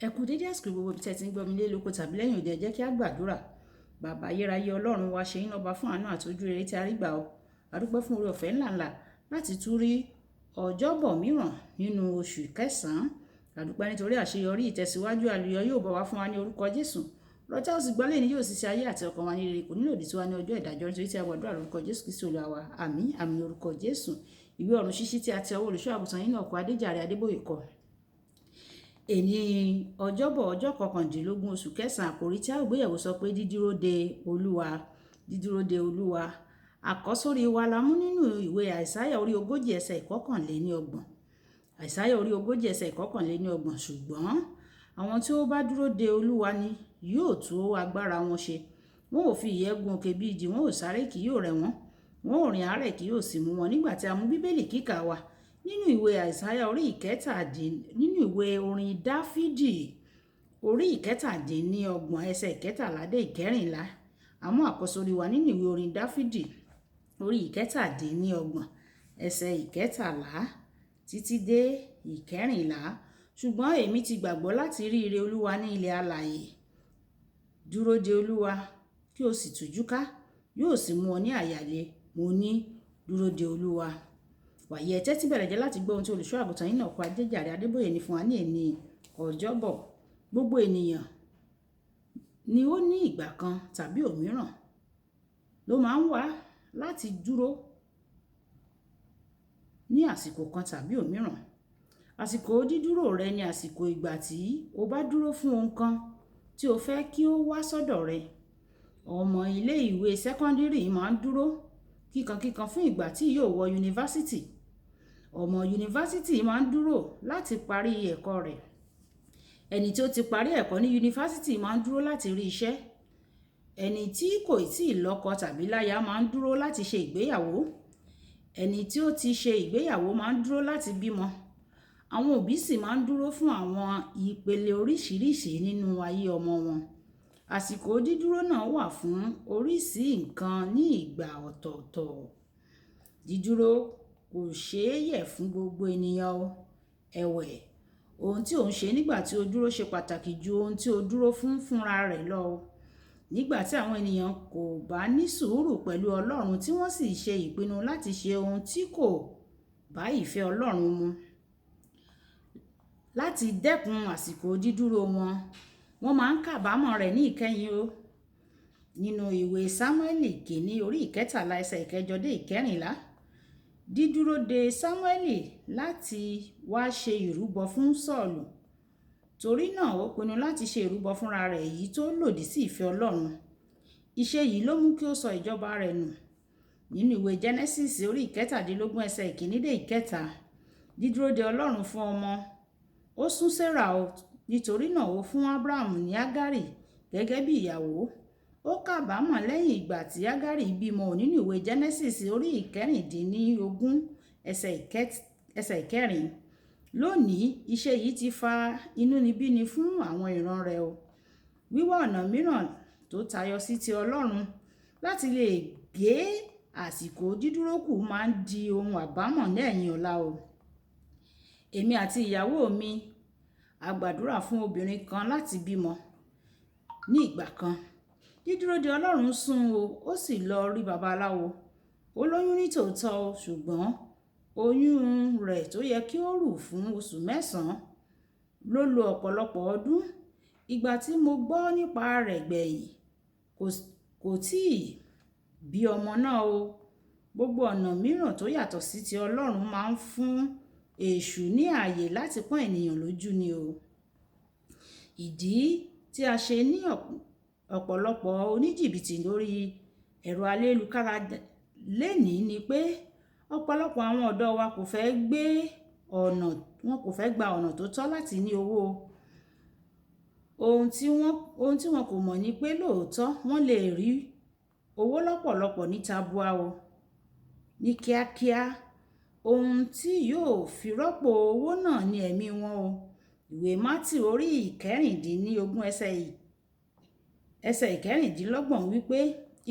Ẹ kú dédé àsìkò gbogbo ibi tí ẹ ti ń gbọ́ mi lé lóko tàbí lẹ́yìn òde. Ẹ jẹ́ kí á gbàdúrà. Bàbá ayérayé, Ọlọ́run wa, ṣe yín lọ́ba fún àánú àti ojú rere tí a rí gbà o. A dúpẹ́ fún oore ọ̀fẹ́ ńláńlá láti tún rí ọjọ́bọ̀ mìíràn nínú oṣù kẹsàn-án. A dúpẹ́ nítorí àṣeyọrí, ìtẹ̀síwájú, àlùyọ yóò bọ̀ wá fún wa ní orúkọ Jésù. Ọ̀rọ̀ tí a ó sì gbọ́ lónìí yóò sì ṣe ayé àti ọkàn wa ní rere, kò ní lòdì sí wa ní ọjọ́ ìdájọ́, nítorí tí a gbàdúrà lórúkọ Jésù Kristi Olúwa wa. Àmín, àmín, orúkọ Jésù. Ìwé ọ̀run ṣíṣí tí a ti ọwọ́ olùṣọ́ àgùntàn yín náà kọ, Adéjàre Adébóyè kọ. Èní ọjọ́bọ̀, ọjọ́ 19 oṣù kẹsàn-án, àkòrí tí a ó gbéyẹ̀wò sọ pé dídúró de Olúwa, dídúró de Olúwa. Àkọ́sórí wa la mú nínú ìwé Àìsáyà orí 40 ẹsẹ̀ 31. Àìsáyà orí 40 ẹsẹ̀ 31. Ṣùgbọ́n àwọn tí ó bá dúró de Olúwa ni yóò tú agbára wọn ṣe. Wọn ò fi ìyẹ́ gun òkè bí idì, wọn ò sáré, kì yóò rẹ̀ wọ́n. Wọn ò rìn àárẹ̀, kì yóò sì mú wọn. Nígbà tí a mú Bíbélì kíkà wa nínú ìwé Àìsáyà orí ìkẹtàdín, nínú ìwé orin Dáfídì orí 37 ẹsẹ̀ 13 dé 14. A mú àkọ́sórí wa nínú ìwé orin Dáfídì orí 37 ẹsẹ̀ 13 títí dé 14. Ṣùgbọ́n èmi ti gbàgbọ́ láti rí ire Olúwa ní ilẹ̀ alààyè. Dúró de Olúwa kí o sì tújú ká, yóò sì mú ọ ní àyà le. Mo ní, dúró de Olúwa. Wàyí, ẹ tẹ́tí bẹ̀rẹ̀ jẹ́ láti gbọ́ ohun tí olùṣọ́ àgùntàn yín náà kọ, Adéjàre Adébóyè, ní fún wa ní èní ọjọ́bọ̀. Gbogbo ènìyàn ni ó ní ìgbà kan tàbí òmíràn ló máa ń wá láti dúró ní àsìkò kan tàbí òmíràn. Àsìkò dídúró rẹ ní àsìkò ìgbà tí o bá dúró fún ohun kan tí o fẹ́ kí ó wá sọ́dọ̀ rẹ. Ọmọ ilé ìwé sẹ́kọ́ndírì máa ń dúró kíkankíkan fún ìgbà tí yóò wọ yunifásítì. Ọmọ yunifásítì máa ń dúró láti parí ẹ̀kọ́ rẹ̀. Ẹni tí ó ti parí ẹ̀kọ́ ní yunifásítì máa ń dúró láti rí iṣẹ́. Ẹni tí kò tíì lọ́kọ tàbí láya máa ń dúró láti ṣe ìgbéyàwó. Ẹni tí ó ti ṣe ìgbéyàwó máa ń dúró láti bímọ. Àwọn òbí sì máa ń dúró fún àwọn ìpele oríṣiríṣi nínú ayé ọmọ wọn. Àsìkò dídúró náà wà fún oríṣi nǹkan ní ìgbà ọ̀tọ̀ọ̀tọ̀. Dídúró kò ṣe é yẹ̀ fún gbogbo ènìyàn o. Ẹ̀wẹ̀, ohun tí ò ń ṣe nígbà tí o dúró ṣe pàtàkì ju ohun tí o dúró fún fúnra rẹ̀ lọ. Nígbà tí àwọn ènìyàn kò bá ní sùúrù pẹ̀lú Ọlọ́run, tí wọ́n sì ṣe ìpinnu láti ṣe ohun tí kò bá ìfẹ́ Ọlọ́run mu, láti dẹ́kun àsìkò dídúró wọn, wọ́n máa ń kàbámọ̀ rẹ̀ ní ìkẹyìn o. Nínú ìwé Sámúẹ́lì kìíní orí 13 ẹsẹ̀ 8 dé 14, dídúró de Sámúẹ́lì láti wá ṣe ìrúbọ fún Sọ́ọ̀lù. Torí náà ó pinnu láti ṣe ìrúbọ fúnra rẹ̀, èyí tó lòdì sí ìfẹ́ Ọlọ́run. Ìṣe yìí ló mú kí ó sọ ìjọba rẹ̀ nù. Nínú ìwé Genesis orí 17 ẹsẹ̀ 1 dé 3, dídúró de Ọlọ́run fún ọmọ. Ó sún Sarah o, nítorí náà ó fún Abraham ní Ágárì gẹ́gẹ́ bí ìyàwó. Ó kàbámọ̀ lẹ́yìn ìgbà tí Ágárì bímọ. Nínú ìwé Genesis orí 16 ẹsẹ̀ 4. Lónìí, ìṣe yìí ti fa inúnibíni fún àwọn ìran rẹ̀ o. Wíwá ọ̀nà mìíràn tó tayọ sí ti Ọlọ́run láti lè gé àsìkò dídúró kù máa ń di ohun àbámọ̀ ní ẹ̀yìn ọ̀la o. Èmi àti ìyàwó mi a gbàdúrà fún obìnrin kan láti bímọ ní ìgbà kan. Dídúró de Ọlọ́run sún o, ó sì lọ rí babaláwo. Ó lóyún ní tòótọ́ o, ṣùgbọ́n oyún rẹ̀ tó yẹ kí ó rù fún oṣù 9 ló lo ọ̀pọ̀lọpọ̀ ọdún. Ìgbà tí mo gbọ́ nípa rẹ̀ gbẹ̀yìn, kò tíì bí ọmọ náà o. Gbogbo ọ̀nà mìíràn tó yàtọ̀ sí ti Ọlọ́run máa ń fún èṣù ní ààyè láti pọ́n ènìyàn lójú ni o. Ìdí tí a ṣe ní ọ̀pọ̀lọpọ̀ oníjìbìtì lórí ẹ̀rọ ayélujára lénìí ni pé ọ̀pọ̀lọpọ̀ àwọn ọ̀dọ́ wa kò fẹ́ gbé ọ̀nà, wọn kò fẹ́ gba ọ̀nà tó tọ́ láti ní owó. Ohun tí wọn kò mọ̀ ni pé lóòótọ́ wọ́n lè rí owó lọ́pọ̀lọpọ̀ ní tabua o, ní kíákíá. Ohun tí yóò fi rọ́pò owó náà ní ẹ̀mí wọn o. Ìwé Mátì orí 16 ẹsẹ̀ 26 wípé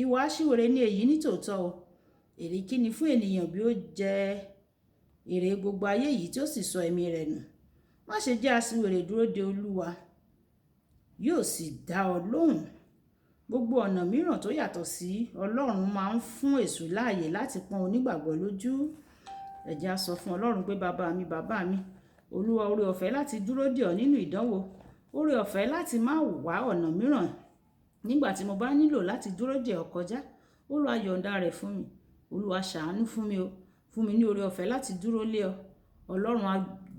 ìwà aṣiwèrè ni èyí ní tòótọ́ o. Èrè kíni fún ènìyàn bí ó jẹ èrè gbogbo ayé yìí tí ó sì sọ ẹ̀mí rẹ̀ nù? Má ṣe jẹ́ aṣiwèrè, dúró de Olúwa. yóò sì dá ọ lóhùn. Gbogbo ọ̀nà mìíràn tó yàtọ̀ sí Ọlọ́run máa ń fún èṣù láàyè láti pọ́n onígbàgbọ́ lójú. Ẹ jẹ́ á sọ fún Ọlọ́run pé bàbá mi, bàbá mi, Olúwa, oore ọ̀fẹ́ láti dúró dè ọ́ nínú ìdánwò, oore ọ̀fẹ́ láti má wá ọ̀nà mìíràn nígbà tí mo bá nílò láti dúró dè ọ́ kọjá. Olúwa, yọ̀ǹda rẹ̀ fún mi. Olúwa, ṣàánú fún mi o. Fún mi ní oore ọ̀fẹ́ láti dúró lé ọ. Ọlọ́run á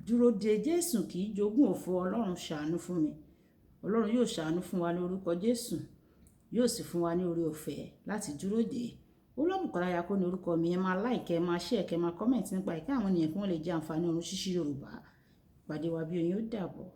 dúró de Jésù kì í jogún òfo. Ọlọ́run, ṣàánú fún mi. Ọlọ́run yóò ṣàánú fún wa ní orúkọ Jésù, yóò sì fún wa ní oore ọ̀fẹ́ láti dúró dè é. Olúwabùkọ́lá Yakó ní orúkọ mi. Ẹ máa like, ẹ máa share, kẹ́ máa comment nípa ìkẹ́ àwọn ènìyàn kí wọ́n lè jẹ àǹfààní Ọ̀run Ṣíṣí Yorùbá. Ìpàdé wa bí oyin, ó dàbọ̀.